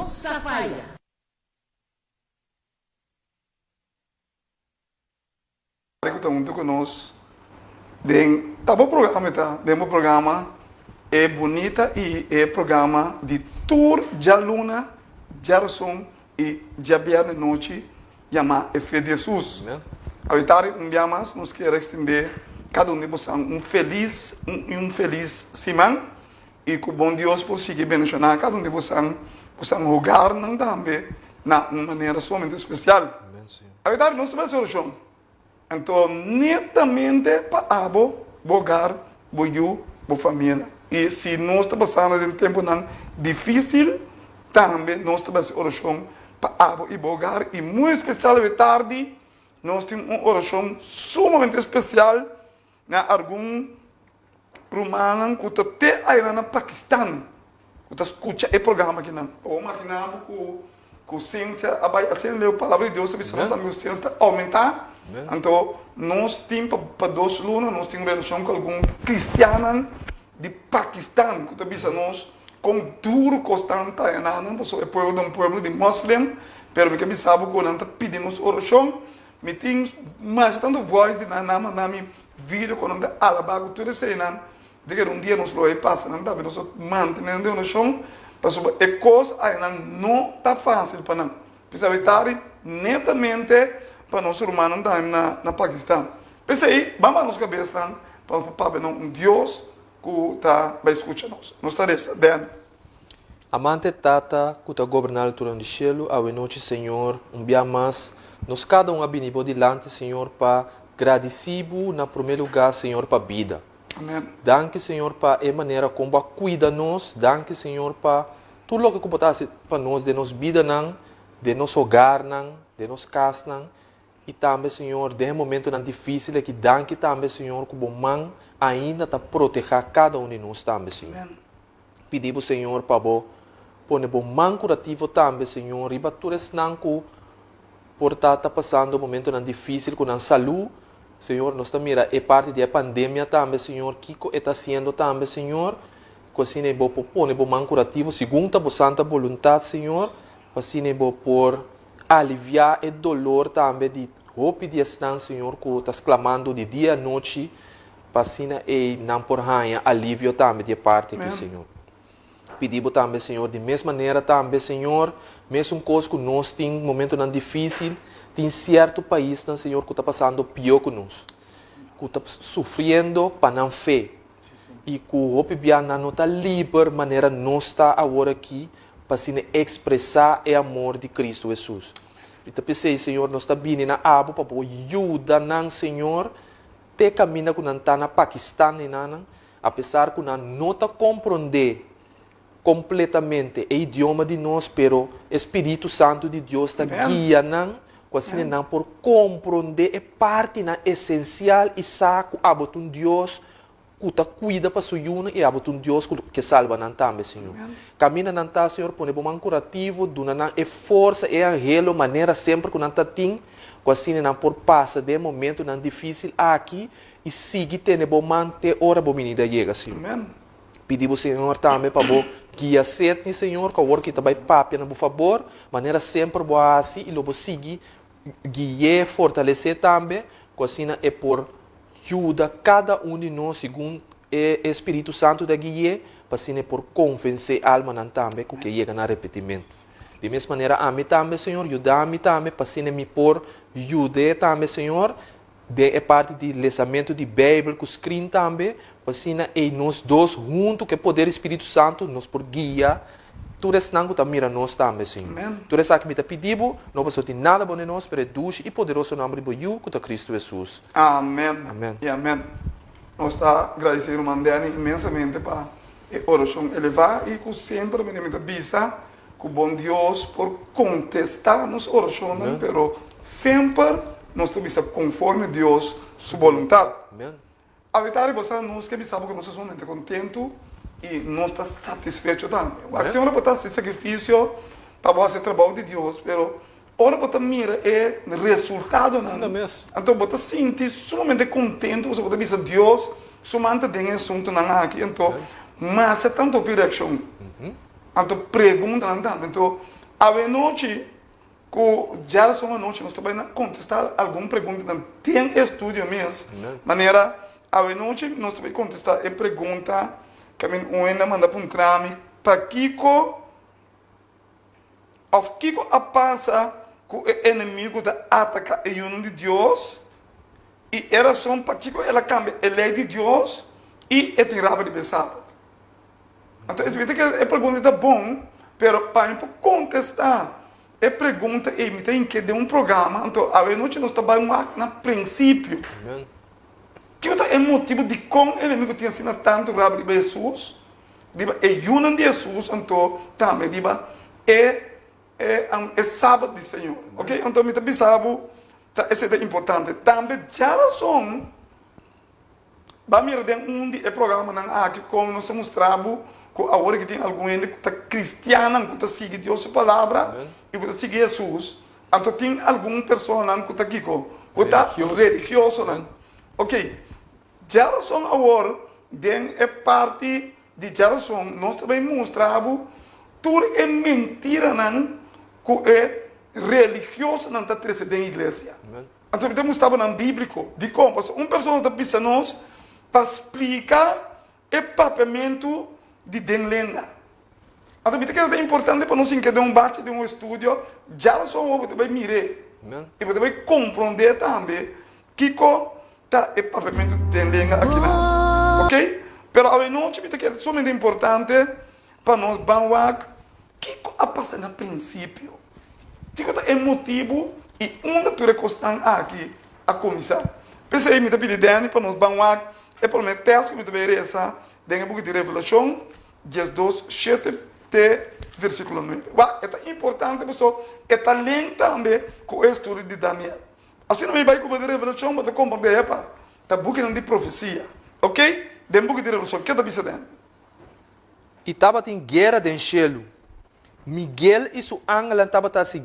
no sa faya. Ku ta huntu ku nos den ta bo programa ta den bo programa e bunita i e programa di tur djaluna, djarason i djabièrnè nochi yamá E Fe di Hesus. Awitari un bia mas nos kier ekstendé kada un di bosan un felis i un felis siman i ku bon Dios por sigui bendishoná kada un di bosan, bosan hogarnan tambe na un manera sumamente spesial. Awitari nos ta bai hasi orashon. Anto netamente pa abo, bo hogar, bo yu, bo familia. I si nos ta pasando den tempunan difísil, tambe nos ta hasi orashon pa abo i bo hogar. I muy espesial awe tardi nos tin un orashon sumamente espesial na algun Rumannan ku ta te aynan na Pakistan ku ta skucha e programa akinan. Bo magina bo ku ku siensia a bai asina leu, palabra di Dios ta bisa nos tambe ku siensia ta oumentá. Anto nos tin pa pa dos luna nos tin un relashon ku algun kristiannan di Pakistan ku ta bisa nos kon duru kos ta ta aynan pasobra e pueblo ta un pueblo di moslim pero mi ke bisa bo ku nan ta pidi nos orashon. Mi tin masha tantu voice di nan, nan a manda mi video ku nan ta alabá ku tur eseinan. Di kere un dia nos lo e pasa nan tambe, nos lo mantené nan den orashon, pasobra e kos aynan no ta fásil pa nan. P'esei ta di netamente pa nos rumannan tambe na na Pakistan. P'esei, ban baha nos kabesnan pa nos por papia na un Dios ku ta bai skucha nos. Nos ta resa. Den. Amante Tata ku ta goberná alturan di shelu, awe nochi, Señor, un bia mas, nos kada un a bini bo dilanti, Señor, pa gradisí bo na promé lugá, Señor, pa bida. Amen. Danki, Señor, pa e manera kon bo a kuida nos. Danki, Señor, pa tur loke ku bo ta hasi pa nos den nos bidanan, den nos hogarnan, den nos kasnan. I tambe, Señor, den e momentonan difísil aki, danki tambe, Señor, ku bo man ainda ta protehá kada un di nos tambe, Señor. Amen. Pidi bo, Señor, pa bo pone bo man kurativo tambe, Señor, riba tur esnan ku por ta ta pasando momentonan difísil ku nan salú. Señor, nos ta mira e parti di e pandemia tambe, Señor, kiko e ta hasiendo tambe, Señor, ku asina bo por pone bo man kurativo segun ta bo santa boluntat, Señor, pa asina bo por aliviá e dolor tambe di hopi di esnan, Señor, ku ta sklamando di dia anochi Pa asina ei nan por haña alivio tambe di e parti aki, Señor. Pidi Bo tambe, Señor, di mes manera tambe, Señor, mesun kos ku nos tin momentonan difísil, tin sierto paisnan, Señor, ku ta pasando pió ku nos, ku ta sufriendo pa nan fe i ku hopi bia nan no ta liber manera nos ta awor aki pa asina ekspresá e amor di Kristu Hesus. I ta p'esei, Señor, nos ta bini na Abo pa Bo yuda nan, Señor, Te kaminda ku nan ta na Pakistan i nanan, apesar ku nan no ta komprondé kompletamente e idioma di nos, pero e spiritu santu di Dios ta guia nan ku asina nan por komprondé e partinan esensial i sa ku abo ta un Dios ku ta kuida pa su yunan i abo ta un Dios ku ke salba nan tambe, Señor. Kaminda nan ta, Señor, pone bo man kurativo, duna nan e forsa, e anhelo, manera semper ku nan ta tin, ku asina nan por pasa den e momentunan difísil aki i sigui tene bo man te ora bo binida yega, Señor. Amen. Pidi bo, Señor, tambe pa bo guia Sidney, Señor, ku awor ki ta bai papia na bo fabor, manera semper bo a hasi i lo bo sigui gui'é, fortales'é tambe, ku asina e por yuda kada un di nos segun e e Spiritu Santu ta gui'é, pa asina e por konvensé almanan tambe ku ke yega na arepentimentu. Di mes manera ami tambe, Señor, yuda mi tambe pa asina mi por yud'é tambe, Señor, den e parti di lesamentu di Beibel ku skrin tambe, pa asina ei nos dos huntu ku e poder di Spiritu Santu nos por guia tur esnan ku ta mira nos tambe, Señor. Amen. Tur esaki mi ta pidi Bo, no pasobra tin nada bon den nos, pero e dushi i poderoso nòmber di Bo Yu, ku ta Kristu Hesus. Amen. Amen. I amen. Nos ta gradisé ruman Danny inmensamente pa e orashon elevá i ku semper mi ta bisa ku bon Dios por kontestá nos orashonnan, pero semper nos ta bisa konforme Dios su boluntat. Amen. Awitari bo sa nos ke bisa bo ku nos ta sumamente kontentu i nos ta satisfecho tambe. Wak tin ora bo ta hasi sakrifisio pa bo hasi e trabou di Dios, pero ora bo ta mira e resultadonan, anto bo ta sinti sumamente kontentu pasobra bo ta bisa Dios su man ta den e asuntunan aki, anto masha tantu hopi reakshon, anto preguntanan tambe. Anto. Awenochi ku djarason anochi nos ta bai na kontestá algun preguntanan den e estudio mes. Manera awenochi nos ta bai kontestá e pregunta ku mi un hende a manda puntra mi, Pakiko òf kiko a pasa ku e enemigu ta ataká e yunan di Dios i e rason pakiko el a kambia e lei di Dios i e tin raba riba e sabat? Anto esei ta keda e pregunta ta bon, pero pa mi por kontestá e pregunta ei mi ta hink'é den un programa, anto awe nochi nos ta bai wak na prinsipio. Kiko ta e motibu dikon enemigu tin asina tantu rabia riba Hesus, riba e yunan di Hesus, anto tambe riba e e sabat di Señor? Ok, anto mi ta bisa bo ta esei ta importante. Tambe djarason. Ba mira den un di e programanan aki kon nos a mustra bo ku awor aki tin algun hende ku ta kristiannan ku ta sigui Dios su palabra i ku ta sigui Hesus, anto tin algun personanan ku ta kiko? Ku ta religiosonan. Ok, djarason awor den e parti di djarason nos ta bai mustra bo tur e mentiranan ku e religiosonan ta trese den iglesia. Anto mi ta mustra nan bíbliko. Dikon? Pasobra un persona ta bisa nos pa splika e papiamentu di den lenga. Anto mi ta kere ta importante pa nos hinka den un bachi den un estudio djarason awor bo ta bai mir'é i bo ta bai komprondé tambe kiko ta e papiamentu di den lenga akinan. Oke? Pero awenochi mi ta kere sumamente importante pa nos ban wak Kiko a pasa na prinsipio? Kiko ta e motibu i unda tur e kosnan aki a kuminsá? P'esei mi ta pidi Danny pa nos ban wak e promé tèst ku mi ta bai resa den e buki di Revelashon 12, shete te versíkulo nuebe. Wak, e ta importante pasobra e ta link tambe ku e estudio di Daniel. Asina mi bai ku bo di Revelashon bo ta komprondé, epa, ta bukinan di profesia. Oke? Den buki di Revelashon, ke ta bisa Danny? I tabatin guera den shelu. Miguel i su angelnan tabata hasi.